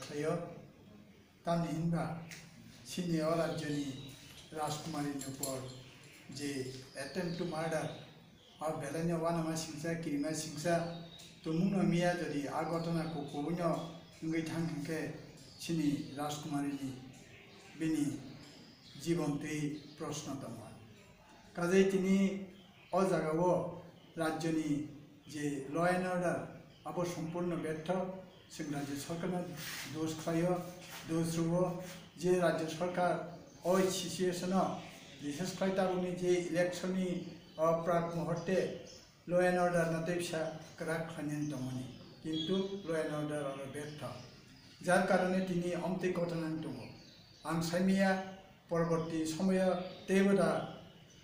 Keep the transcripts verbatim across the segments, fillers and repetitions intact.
Khaio, tamni hinba chini o rajyoni Rajkumari ni upor je attempt to murder, o belai no uanama singsa, kirima singsa, tumung no miya jodi a ghotona ku-, kubui no wngwi thang hwnkhe chini Rajkumari ni bini jibon twi proshno tongo. Kajai tini o jagao rajyoni je law and order abo sompurno bertho, chwng rajya sarkarno dos khlaio, dos rwo je rajya sarkar o situationo, bishes khlai tabukni je electionni o prak muhurte law and order no tei bisa kwrak khlainani tongmani, kintu law and order oro bertho, jar karone tini omtwi ghotona wng tongo. Ang saimaya, porborti somoyo teibo da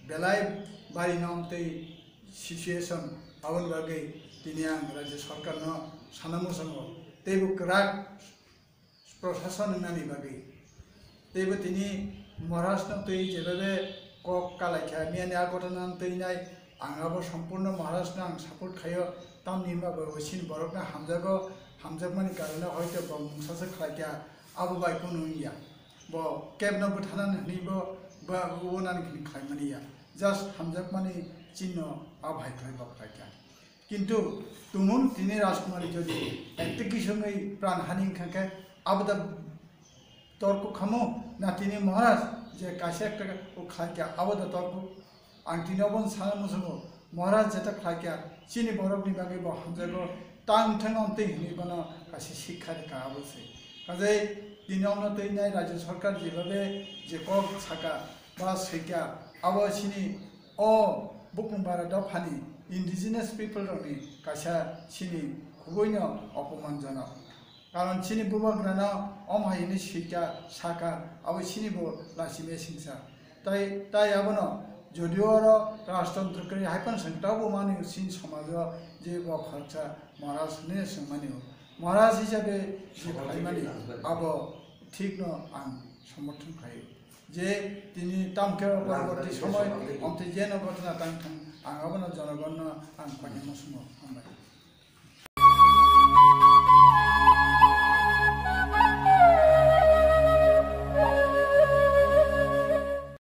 belai bari no omtwi situation, aboni bagwi tini ang rajya sarkarno sana muchungo teibo kwrak prosason wngnani bagwi. Teibo tini Maharajno twi jebabe kok kalaikha, miyani a ghotona twi nai ang abo sompurno Maharajno ang support khaio, tamni hwnba bo chini borokno hamjago, hamjakmani karone hoito bo mungsa se khlaikha, abo bai kunu wngya. Bo kebno bwthanani hwnwi bo, bo, bo nani hwnwi khlaimani ya. Just hamjakmani chinno a bhai khlai bo khlaikha. Kintu tumung tini Rajkumari jodi ekti kisongwi pran hani wngkha khe, abo da torku khamu na tini Maharaj je kaisa ekta o khlaikha, abo da torku. Ang tini obo sana muchungo, Maharaj jeta khlaikha, chini borokni bagwi bo hamjago, tang thang omtwi hwnwi bono kaisa sikha rwkha, abo se. Kajai tini omno twi nai rajya sarkar jebabe je kok saka ba swikha, abo chini o bukung bara dophani indigenous people rokni kaisa chini khubuino opomanjonok. Karon chini bubagrano om hai hwnwi swikha, sakha, abo chini bo lachimya singsa. Tai, tai abono jodio oro rajtantro kwrwi hai phano chwng tabo mani chini somajo je bo khoroksa Maharaj hwnwi swngmani o. Maharaj hisabe je khlaimani abo thikno ang somorthon khlaio. Je tini tamkhe o porborti somoy omtwi jeno ghotona tang thang, ang abono jonogonno ang koinai muchungo hambai.